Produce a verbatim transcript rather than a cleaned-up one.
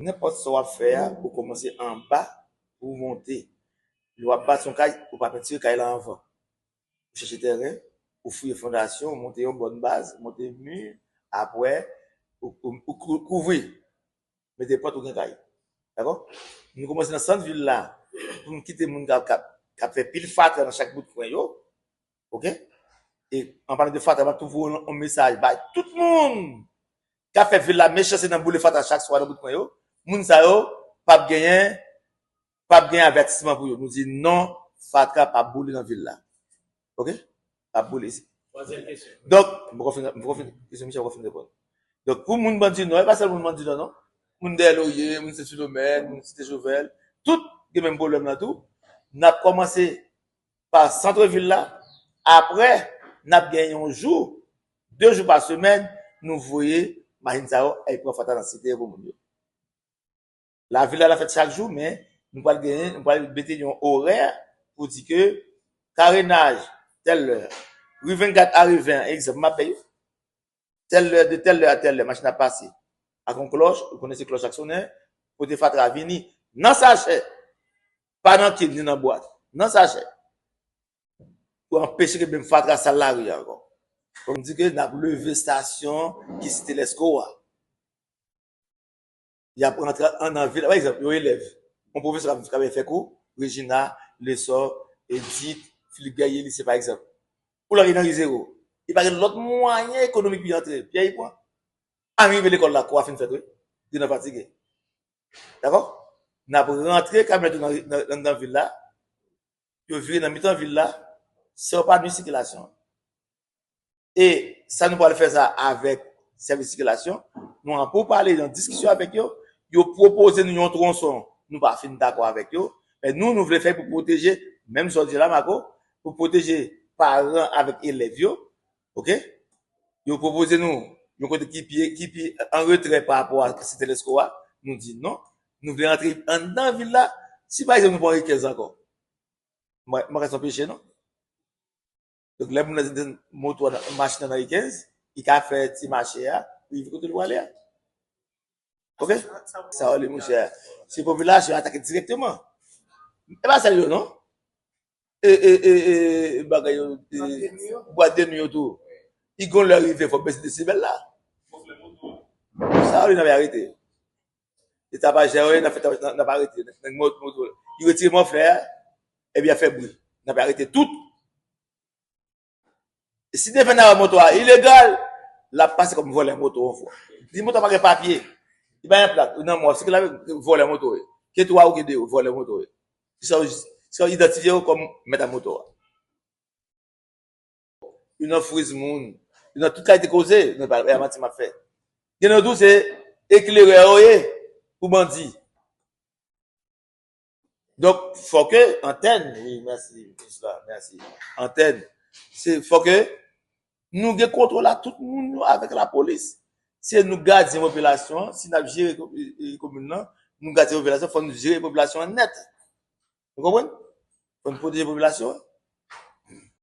Nenpòt sa w ap fè a, ou kòmanse anba pou w monte. Lè w ap bati yon kay, ou pa pentire kay la anvan. Ou chèche tèren, ou fouye fondasyon, ou monte yon bòn baz, ou monte mi, apre, ou, ou, ou kou- kouvri. Mete pòt, ou gen kay. Dakò? Nou kòmanse nan sant vil la, pou nou kite moun k ap, k ap, k ap fè pil fatra nan chak bout kwen yo. Oke? E an palan de fatra, m ap tou voye yon, yon mesaj bay tout moun k ap fè vil la mechanste nan boule fatra chak swa nan bout kwen yo. Moun sa yo p ap genyen, p ap gen avètisman pou yo. Nou di non, fatra p ap boule nan vil la. Oke? P ap boule isit. Twazyèm kesyon. Donk, m poko fin, m poko fin, kesyon Michel, m poko fin reponn. Donk, pou moun Banndyinò, e pa sèl moun Banndyinò, non. Moun Dèyè Lorye, moun Sen Filomèn, moun Site Jovèl, tout gen menm pwoblèm nan tou. N ap kòmanse pa sant vil la. Apre, n ap gen yon jou, de jou pa semèn, nou voye machin sa yo al pran fatra nan site yo pou moun yo. Lavil la, l ap fèt chak jou, men nou pral genyen, nou pral mete yon orè pou di ke karenaj, tèl lè, ri vennkat a ri ven, egzanp, m ap bay yo. Tèl lè, de tèl lè a tèl lè, machin ap pase. Ak yon klòch, ou konnen se klòch ak sonnen, pote fatra vini nan sachè, pa nan kin ni nan bwat, nan sachè. Pou anpeche ke menm fatra sal lari a ankò. Fò m di ke n ap leve estasyon ki Site Lèsko a. Y ap rantre anndan vil la. Pa egzanp, yon elèv, yon pwofesè k ap, k ap fè kou, Regina, Lessor, Edith, Philippe Guerrier, lise pa egzanp. Ou lage nan ri zewo. Li pa gen lòt mwayen ekonomik pou li antre. Pyè li pran. A rive lekòl la, kou a fin fèt, wi. Li nan fatige. Dakò? N ap rantre kamyonèt yo nan, nan, anndan vil la. Yo vire nan mitan vil la, sa yo pa nwi sikilasyon. E sa nou pral fè sa avèk sèvis sikilasyon. Nou an pou pale nan diskisyon avèk yo. Yo pwopoze nou yon twonson, nou pa fin dakò avèk yo. Men nou, nou vle fè pou pwoteje, menm sa w di la, Marco, pou pwoteje paran avèk elèv yo. Oke? Yo pwopoze nou yon kote ki pi, ki pi an retrè pa rapò a Site Lèsko a. Nou di non. Nou vle antre anndan vil la. Si pa egzanp nou pran ri kenz ankò, mwen, mwen ka se yon peche, non? Donk, lè moun nan desann moto a, nan machin nan nan ri kenz, li ka fè ti mache a, rive kote l prale a. Oke? Sa w li, monchè. Se popilasyon atake dirèkteman. E pa sèl yo, non. E, e, e, e, bagay yo, e, bwat de nwi yo tou. Li gon lè rive, fò bese desibèl la. Sa w li nan arete. E tapajè yo, n ap fè tapajè, n ap arete. Nèg mòd moto. Li retire mòflè a, epi y ap fè bri. N ap arete tout. E si demen nan moto a ilegal, l ap pase kòm vòlè moto yon fwa. Li moto a pa gen papye. Li pa gen plak, li nan mò, sikile avèk vòlè moto ye. Ke twa ou ke de ou, vòlè moto ye. Se sa yo, se sa yo idantifye yo kòm mèt a moto a. Yo nan friz moun, yo nan tout kalite koze, nan pa, e manti m ap fè. Gen nan yo tou se eklerè yo ye pou bandi. Donk, fò ke antèn, wi, mèsi, minis la, mèsi. Antèn, se fò ke nou gen kontwòl a tout moun yo avèk lapolis. Se nou gadyen popilasyon an, si n ap jere ko-, e, e, komin nan, nou gadyen popilasyon, fò nou jere popilasyon an nèt. Ou konprann? Fò nou pwoteje popilasyon an.